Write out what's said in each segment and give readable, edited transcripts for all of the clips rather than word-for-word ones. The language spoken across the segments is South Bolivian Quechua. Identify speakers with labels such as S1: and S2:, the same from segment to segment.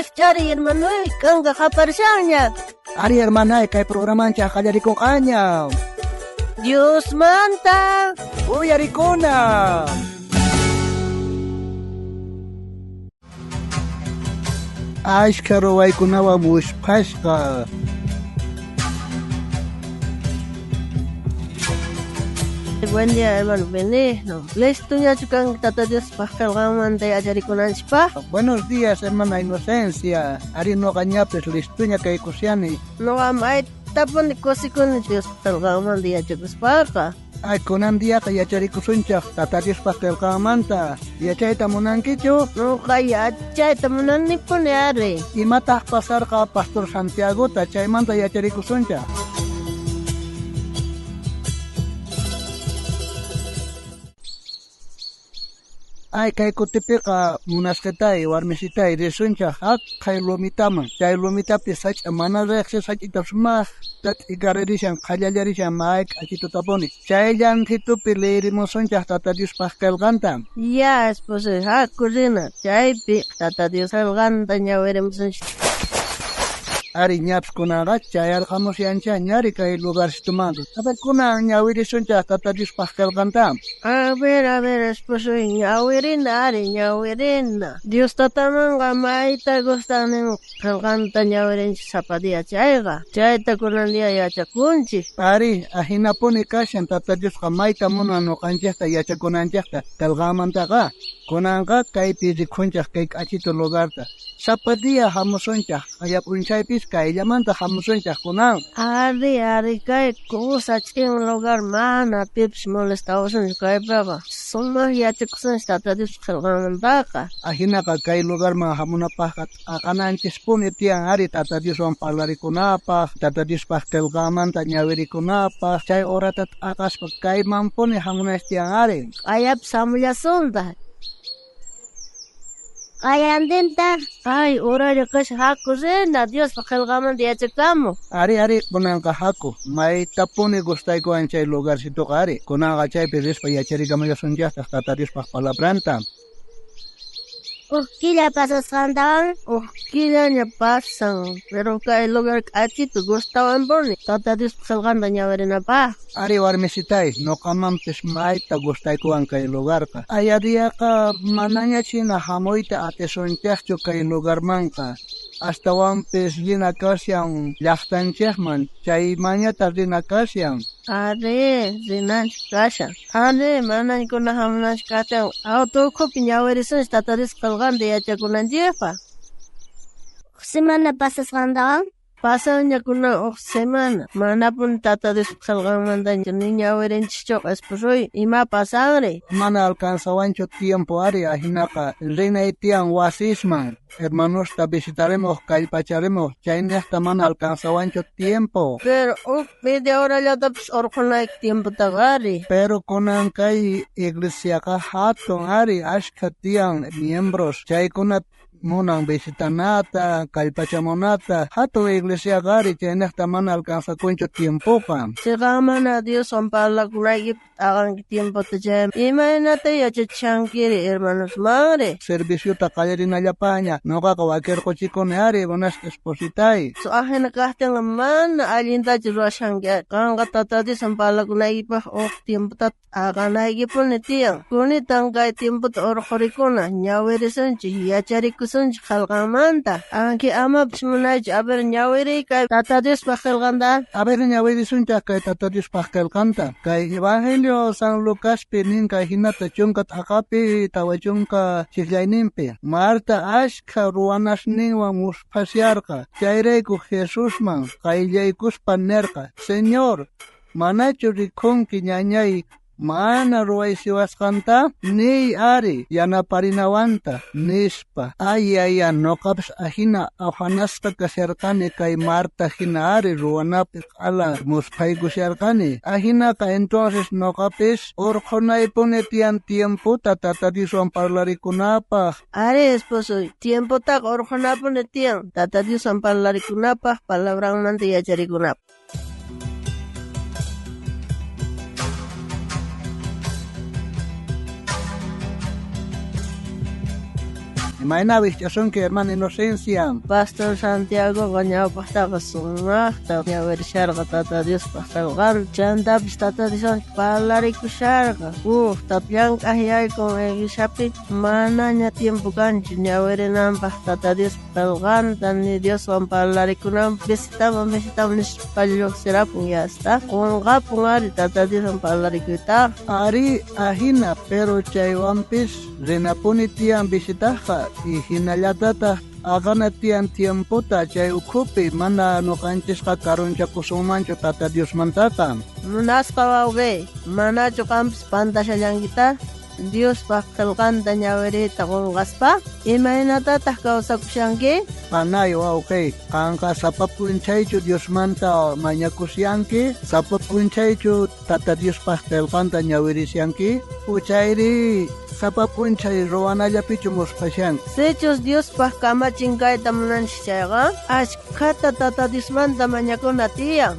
S1: Rijch'ariy hermanoy, kanka qaparishanña.
S2: Ari hermanay, kay programanchej qallarikonqaña.
S1: Diosmanta
S2: Uyarikuna. Ashkha ruwaykunawan musphasqa.
S1: Buen día, hermano Benigno. Listoñachu kanki Tata Diospaj qelqanmanta yacharikunanchikpaj?
S2: Buenos días, hermana Inocencia. Ari noqañapis listoña kaykushani.
S1: Noqa maytapuni kusikuni Diospaj qelqanmanta yachakuspaqa.
S2: Ay, kunan diaqa yacharikusunchej Tata Diospaj qelqanmanta. Yachayta munankichu?
S1: Noqa yachayta munanipuni ari.
S2: Imataq pasarqa Pastor Santiagota chaymanta yacharikusunchej. Ay, kay kutipiqa munasqitay, warmisitay risunchej jaqay lumitaman. Chay lumitapi sach'a mana riqsi sach'ita sumaqta t'ikaririshan, qhallallarishan may k'achitutapuni. Chay llanthitupi leerimusunchej Tata Diospaj qelqanta.
S1: Ya, esposo, haku rina. Chaypi Tata Dios qelqanta ñawirimusunchik.
S2: Ari ñapis kunaqa chayarqamusyancha ñari kay lugarsitumanqa. A ver, kunan ñawirisunchej Tata Diospaj qelqanta.
S1: A ver, esposo, ñawirina ari, ñawirina. Dios tatamanqa mayta gustan qelqanta ñawirinchik sapa día chayqa. Chayta kunan día yachakunchik.
S2: Ari, ahinapuni kashan Tata Diosqa mayta munan noqanchejta yachakunanchejta qelqanmantaqa. Kunanqa kaypi rikhunchej kay k'achitu lugarta. Sapa día hamusunchej, qaya p'unchaypis kayllamanta hamusunchej kunan.
S1: Ari, ari, kay kusa ch'in lugar mana pipis molestawasunchu kaypiqa. Sumaq yachakusunchik Tata Dios qelqanmantaqa.
S2: Ajinaqa kay lugarman hamunapajqa t'aqananchispuni tiyan ari Tata Dioswan parlarikunapaj, Tata Diospaj qelqanmanta ñawirikunapaj, chay horata t'aqaspa kaymanpuni hamunanchis tiyan ari.
S1: Q'ayapis hamullasuntaj.
S3: Q'ayantintaj.
S1: Ay, horario kashan haku rina Diospaj qelqanmanta yachakamuq.
S2: Ari, ari, kunanqa haku. Maytapuni gustaykuwan chay lugarsituqa ari. Kunanqa chaypi rispa yacharikamullasunchejtaj Tata Diospaj palabranta.
S3: Uj killa pasasqantawan.
S1: Uj killaña pasan, pero kay lugar k'achitu gustawanpuni Tata Diospaj qelqanta ñawirinapaj.
S2: Ari warmisitay, noqamanpis mayta gustaykuwan kay lugarqa. Ayadiaqa manaña china hamuyta atisunchejchu kay lugarmanqa. Astawanpis rina kashan llaqtanchejman, chaymañata rina kashan.
S1: Ari, rinanchik kashan. Ari, manaña kunan hamunanchik kashan. Auto ukhupi ñawirisunchik Tata Diospaj qelqanta yachakunanchikpaj.
S3: Uj semana pasasqantawan.
S1: Pasanña kunan uj semana. Manapuni Tata Diospaj qelqanmanta ni ñawirinchikchu esposoy. Ima pasanri?
S2: Mana alcanzawanchu tiempo ari ajinaqa rinay tiyan wasisman. Hermanosta visitaremos, kallpacharemos, chaynejta mana alcanzawanchu tiempo.
S1: Pero uj media horallatapis urqhunayki tiempotaqa ari.
S2: Pero kunan kay iglesiaqa hatun ari, ashkha tiyan miembros, chaykuna munan visitanata, kallpachamunata, hatun iglesiaqa ari, chaynejta mana alcanzakunchu tiempoqa.
S1: Chiqa mana Dioswan parlakunaykipaq t'aqanki tiempota chay. Imaynata yachachishankiri hermanosmanri?
S2: Serviciota qallarinallapaña, noqaqa wakirquchikuni ari, munasqa espositay.
S1: Ajina kajtinqa mana allintachu ruwashanki ari. Qanqa Tata Dioswan parlakunaykipaq uj tiempota t'aqanaykipuni tiyan. Kunitan kay tiempota urqhurikuna, ñawirisunchik, yacharikusunchik qelqanmanta. Anki amapis munaychu, a ver, ñawiriy kay Tata Diospaj qelqanta.
S2: A ver, ñawirisunchej kay Tata Diospaj qelqanta. Kay Evangelio San Lucaspi nin kay hinata chunka t'aqapi 40 chiqllayninpi. Marta ashkha ruwanasninwan musphasharqa. Chayrayku Jesusman qayllaykuspa nerqa: Señor, manachu rikhunki ñañay mana ruwaysiwasqanta? Niy ari yanaparinawanta, nispa. Ay, ay, noqapis ajina afanasqa kasharqani kay Marta hina ari ruwanapi q'ala musphaykusharqani. Ajinaqa entonces noqapis urqhunaypuni tiyan tiempota Tata Dioswan parlarikunapaj.
S1: Ari, esposo, tiempotaqa urqhunapuni tiyan Tata Dioswan parlarikunapaj, palabranmanta yacharikunapaj.
S2: Imayna wijch'asunki, hermana Inocencia?
S1: Pastor Santiagoqa ñawpaqtaqa sumaqta ñawirisharqa Tata Diospaq qelqanta, chantapis Tata Dioswan parlarikusharqa. Ujta llank'aj yaykun iglesiapi manaña tiempo kanchu ñawirinanpaq Tata Diospaq qelqanta ni Dioswan parlarikunanpaq visitaman visitaman nispa lluqsirapun ya está. Qunqapun ari Tata Dioswan parlarikuytaqa.
S2: Ari ajina, pero chaywanpis rinapuni tiyan visitajqa y hinallatataq t'aqana tiyan tiempota chay ukhupi mana nuqanchisqa karunchakusunmanchu Tata Diosmantaqa.
S1: Munasqa wawqiy, manachu qampis pantashallankitaq? Diospaq qelqanta ñawiriyta qunqaspa, imaynatataq kawsakushanki?
S2: Panay wawqiy, qanqa sapa p'unchaychu Diosmanta mañakushanki, sapa p'unchaychu Tata Diospaq qelqanta ñawirishanki, uchayri sapa p'unchay ruwanallapichu musphashanki?
S1: Sichus Diospaq kamachin kayta munanchis chayqa, ashkhata Tata Diosmanta mañakuna tiyan.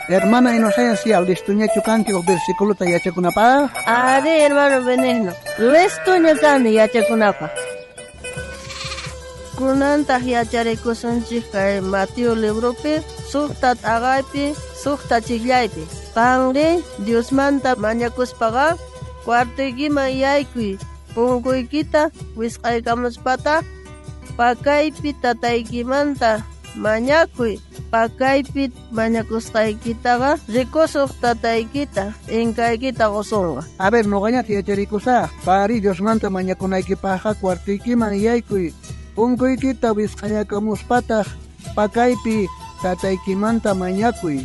S2: Hermana Inocencia, listoñachu kanki uj versículota yachakunapaq?
S1: Ari, hermano Benigno, listoña kani yachakunapaq. Kunantaq yacharikusunchik kay Mateo libropi, suqta t'aqaypi, suqta chiqllaypi. Qanri Diosmanta mañakuspaqa cuartoykiman yaykuy, punkuykita wisq'aykamuspataq pakaypi tataykimanta mañakuy. Pakaypi mañakusqaykitaqa rikusuq tataykita t'inkaykita qusunqa.
S2: A ver, nuqañataq yacharikusaq. Qanri Diosmanta mañakunaykipaqqa cuartoykiman yaykuy, punkuykita wisq'ayakamuspataq pakaypi tataykimanta mañakuy.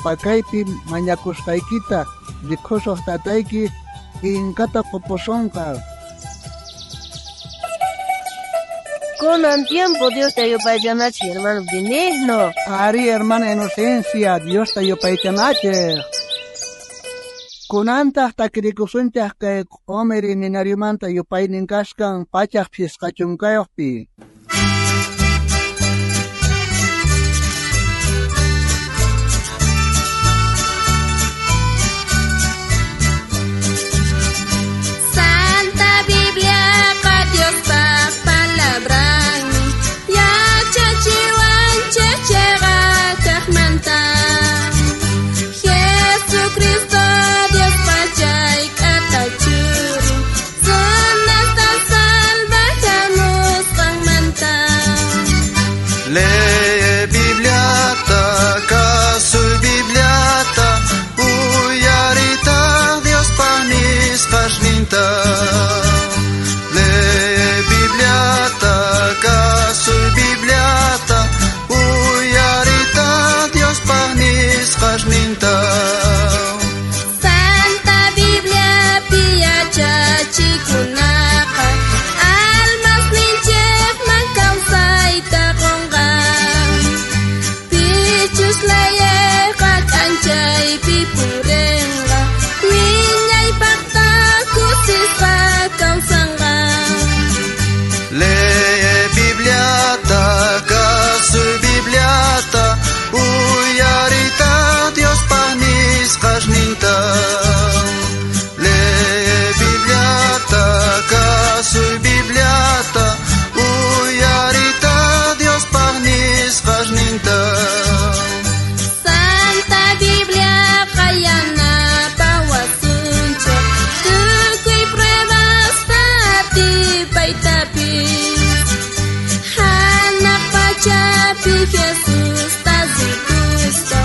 S2: Pakaypi mañakusqaykita rikusuq tatayki t'inkata qupusunqa.
S1: Kunan tiempo Diosta yupaychanachik, hermano Benigno.
S2: Ari, hermana Inocencia, Diosta yupaychanachik. Kunantaq takirikusunchaq kay q'umir ininariumanta yupaynin kasqan 150-yuqpi.
S4: Santa Bibliaqa Diospaq palabranmi, yachachiwanchik cheqa kaqmanta. Jesucristo Diospa chay k'ata churin, runasta salvaj hamusqanmanta.
S5: Lee Bibliata, kasuy Bibliata, uyaritaq Diospa nisqasninta. Lee Bibliata, kasuy Bibliata, uyaritaq Diospa nisqasninta.
S4: Santa Bibliapi yachachikunaqa almasninchikman kawsayta qunqa. Pichus layqa k'anchaypi purinqa, wiñaypaqtaq kusisqa kawsanqa.
S5: Lee Bibliata, kasuy Bibliata, uyaritaq Diospa nisqasninta. Lee Bibliata, kasuy Bibliata, uyaritaq Diospa nisqasninta.
S4: Santa Bibliaqa yanapawasunchik tukuy pruebasta atipaytapis. Hanaq pachapi Jesusta rikuspa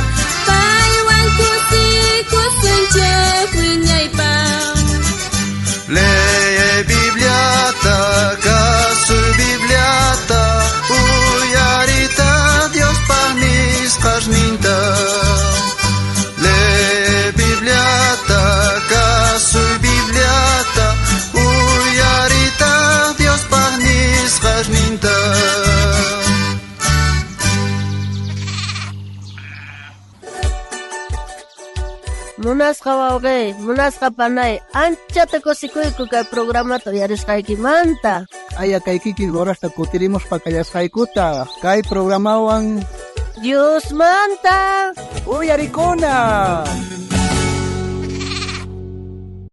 S4: paywan kusikusunchik wiñaypaq.
S5: Lee Bibliata, kasuy Bibliata, uyaritaq Diospa nisqasninta. Lee Bibliata, kasuy Bibliata, uyaritaq Diospa nisqasninta.
S1: Munasqa wawqiy, munasqa panay, anchata kusikuyku kay programata uyarisqaykimanta.
S2: Aya kay kikin horasta kutirimuspa kallasqaykuta kay programawan
S1: Diosmanta
S2: uyarikuna.